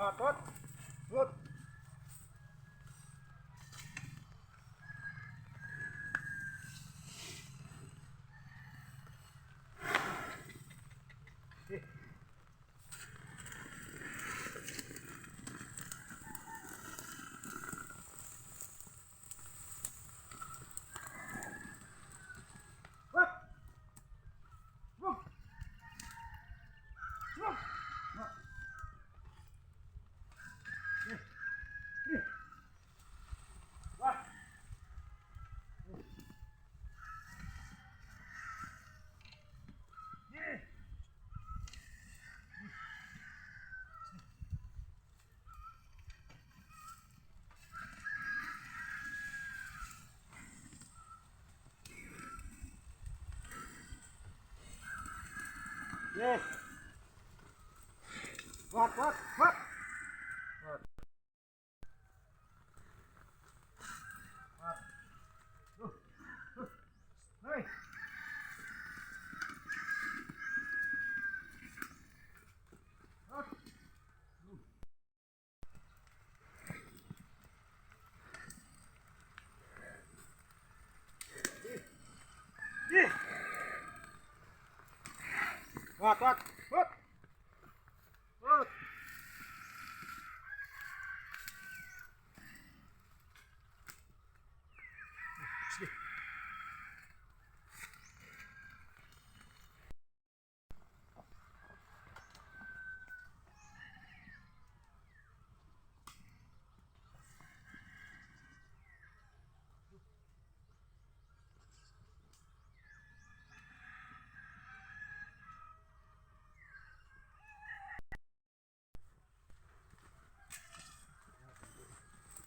What, what? What? What? What? What? What? What? Yes. What, what, what? What? What? Oh, oh. Hey. What? Yeah. What, what, what? What? Sige.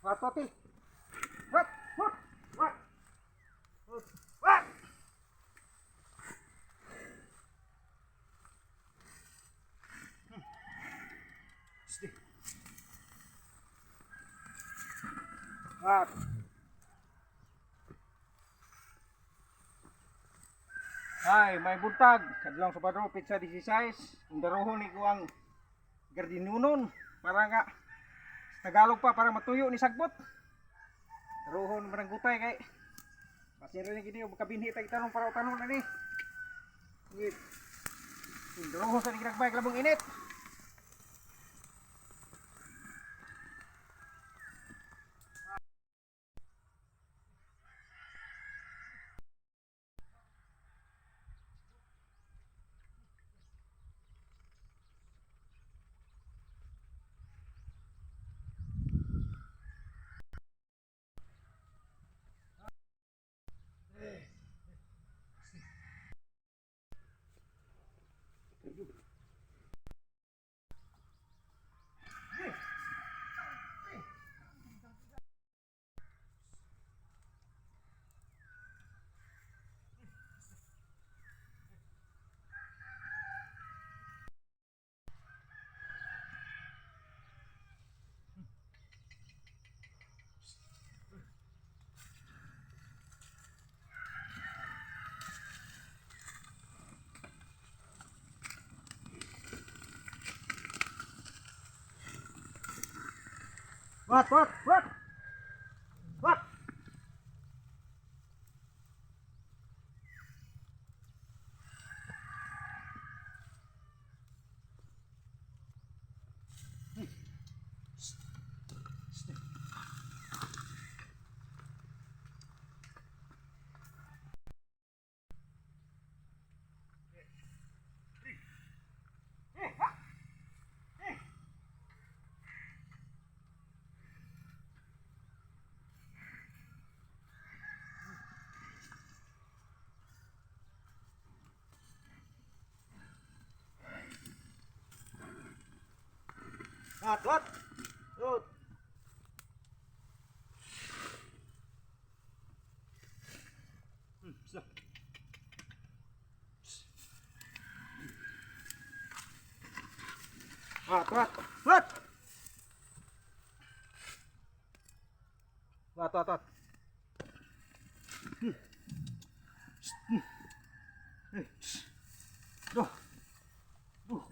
What, what, eh? What, what, what? What? What? Sige. What? Ay, may buntag. Kadlong Sabado, petsa 16. Kung darohon ni ko ang gardinunon. Para nga, sa Tagalog pa, para matuyo ni sagbot. Darohon marang gutay kay. Pasero ni gini, kabinhi tag tanong para utanong na ni. Wait. Kung darohon sa ginagmay, labong init. What, what, what? What? What, what? What? Stop. What, what, what? What, what, what? Eh, shh. Duh. Duh.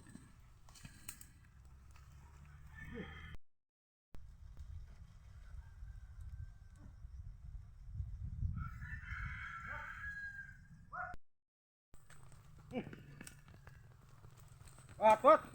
Wat, wat.